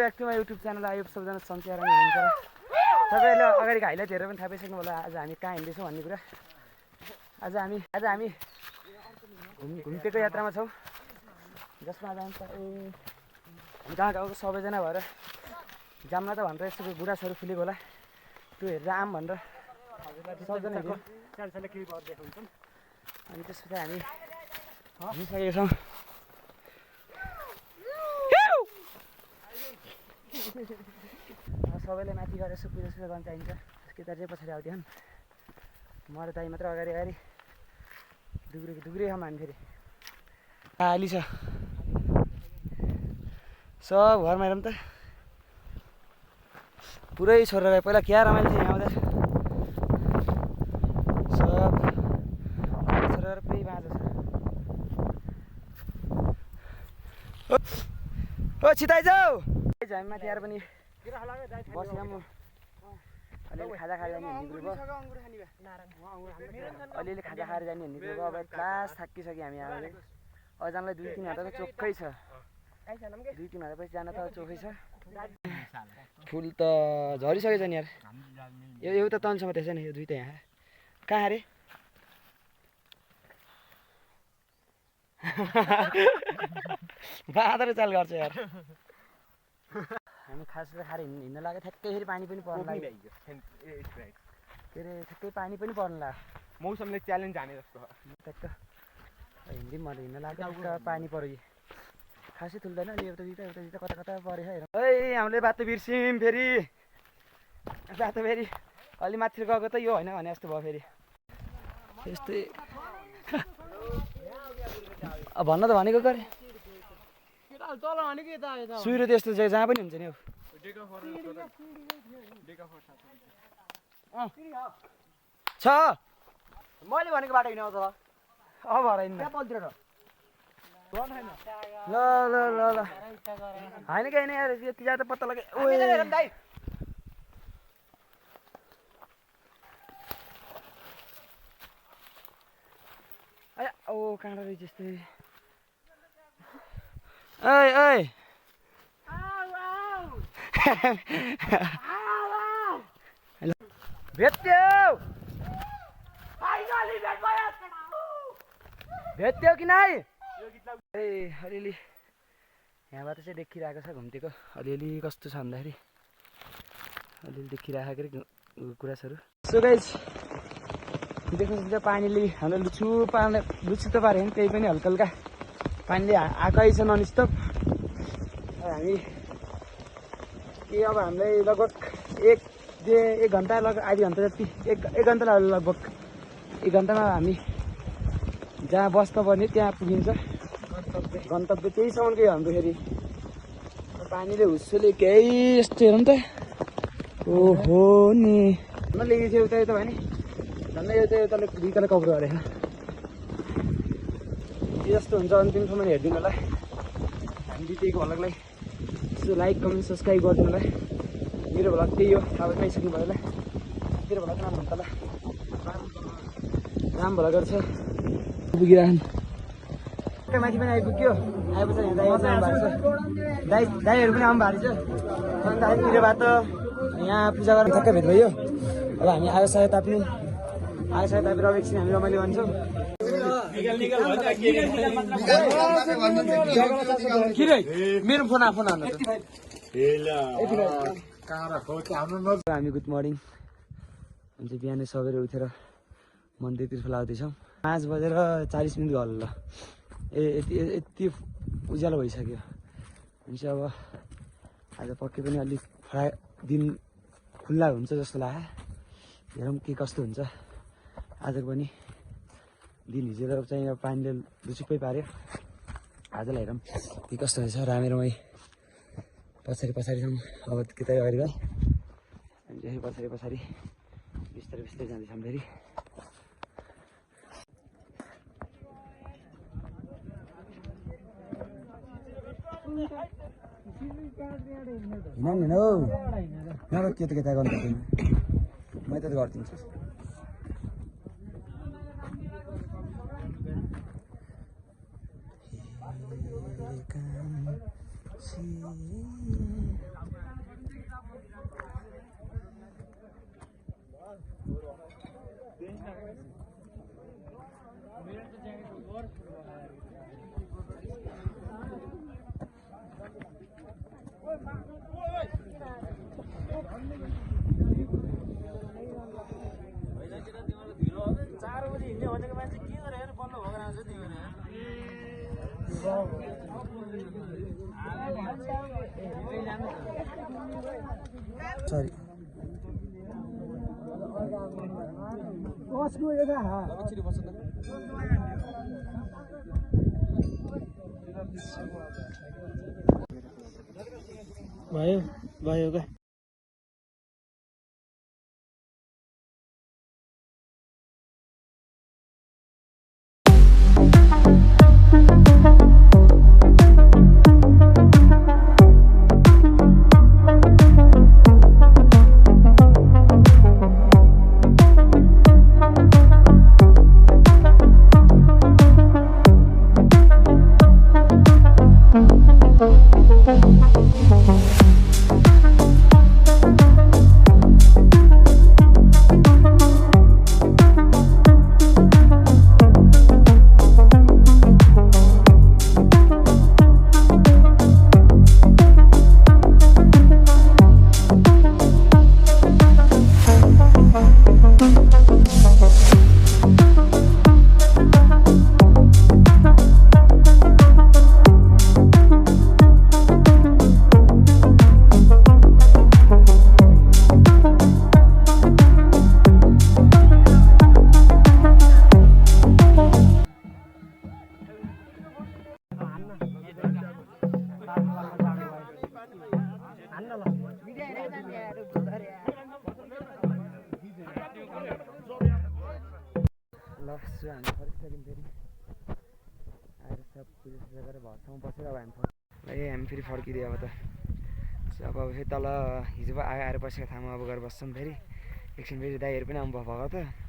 Back to my YouTube channel. आयो सबैजना सन्चै आरामै हुनुहुन्छ र तपाईँहरूले अगाडिको हाइलाइट हेरेर पनि थाहा पाइसक्नु होला आज हामी कहाँ हिँड्दैछौँ भन्ने कुरा। आज हामी घुम्टेको यात्रामा छौँ, जसमा आज हामी गाउँ गाउँको सबैजना भएर जाम्न त भनेर यस्तो गुराँसहरू फुलेको होला त्यो हेरेर आम भनेर सबजना अनि त्यसपछि हामी हिँडिसकेका छौँ। सबैले माथि गएर यसो पूजा गर्न चाहिन्छ। केटा चाहिँ पछाडि आउँदैन, म र दाइ मात्र अगाडि दुग्रे खाम हामी फेरि आली छ सब घरमा हेरौँ त पुरै छोरा पहिला क्या रमाइलो थियो यहाँ आउँदा सब छोरा पुरै बाँझो छ। ओ छिटाइ जाऊ हामी माथि आएर पनि बसेर म अलिअलि खाजा खाएर जाने भन्ने कुरो भयो। अलिअलि खाजा खाएर जाने भन्ने कुरो भयो। अब क्लास थाकिसक्यो हामी आएर अजानलाई 2-3 हप्ता त चोखै छ, 2-3 हप्ता पछि जान त चोखै छ। फुल त झरिसकेछ नि यार, यो एउटा तनसम्म त्यसै नि, यो दुईटा यहाँ कहाँ अरे बाँदर चाल गर्छ यार। हामी खास खाएर हिँड्न लाग्यो, ठ्याक्कै फेरि पानी पनि पर्न लाग्यो के अरे ठ्याक्कै पानी पनि पर्न लाग्यो। मौसमले च्यालेन्ज हाने जस्तो ट्याक्क हिँड्दै म हिँड्न लाग्यो, पानी पऱ्यो कि खासै थुल्दैन नि, एउटा दुईटा कता परेछ हेर। है हामीले बाटो बिर्स्यौँ फेरि, बाटो फेरि अलि माथि गएको त यो होइन भने जस्तो भयो फेरि यस्तै। भन्न त भनेको गरे सुइरो त्यस्तो चाहिँ जहाँ पनि हुन्छ नि हौ। छ मैले भनेको बाटो हिँड्नु त अब हराइन ल होइन कि होइन यार, यति ज्यादा पत्ता लगे ओ काँडा रहेछ यस्तै। ओइ भेट्यो कि नाइ? ए अलिअलि यहाँबाट चाहिँ देखिरहेको छ घुम्टेको अलिअलि कस्तो छ भन्दाखेरि अलिअलि देखिरहेको अरे गुराँसहरू। सो गाइस देख्नुहुन्छ पानीले हामीलाई लुछु त पारेन, त्यही पनि हल्का हल्का पानीले आएकै छ ननस्टप। हामी अब हामीलाई लगभग एक घन्टा आधी घन्टा जति एक घन्टा लाग्यो लगभग। 1 घन्टामा हामी जहाँ बस्नुपर्ने त्यहाँ पुगिन्छ, गन्तव्य त्यहीसम्मकै हाम्रो। फेरि पानीले हुस्सोले केही यस्तो हेरौँ त ओहो नि झन् लेखेको थियो उता यता भयो नि, झन् यताले दुईतला कभर गरेको के जस्तो हुन्छ अन्तिमसम्म हेरिदिनु होला। हामी बितेको भ्लगलाई यसो लाइक कमेन्ट सब्सक्राइब गरिदिनु होला। मेरो भ्लग त्यही हो, थाहा पाइसक्नु भयो होला। मेरो भ्लगको नाम हुन्छ होला राम भ्लगर छ। पुगिरहन् माथि पनि आइपुग्यो, आएपछि यहाँ दाइहरू पनि आउनु भएको छ। अन्त मेरो बाटो यहाँ पूजा गर्न ठ्याक्कै भेट भयो। अब हामी आयो सायद ताप्नु अब एकछिन हामी रमाइलो गर्छौँ। मेरो फोन आफू हाल्नु हामी गुड मर्निङ हुन्छ। बिहानै सबैले उठेर मन्दिरतिर लाग्दैछौँ। 5 बजेर 40 मिनट भयो ल। यति उज्यालो भइसक्यो हुन्छ। अब आज पक्कै पनि अलिक दिन खुल्ला हुन्छ जस्तो लाग्यो, हेरौँ के कस्तो हुन्छ। आजको पनि दिन हिजो चाहिँ अब पानीले लुचुक्कै पार्यो, आजलाई हेरौँ के कस्तो रहेछ। रामेरमै पछाडिसम्म अब त्यतै अगाडि गयो अनि पछाडि बिस्तारै जाँदैछौँ फेरि। हिँड हौ नर के त केता गर्नु पर्दैन, मै त गरिदिन्छु। सरी भयो भयो क्या ल सो हामी फर्किसक्यौँ फेरि आएर सब पूजा गरेर भरसम्म बसेर अब हामी फेरि फर्किदियो अब त अब फेरि तल हिजो आएर बसेको ठाउँमा अब गएर बस्छौँ फेरि एकछिन फेरि दाइहरू पनि आउनु भएको त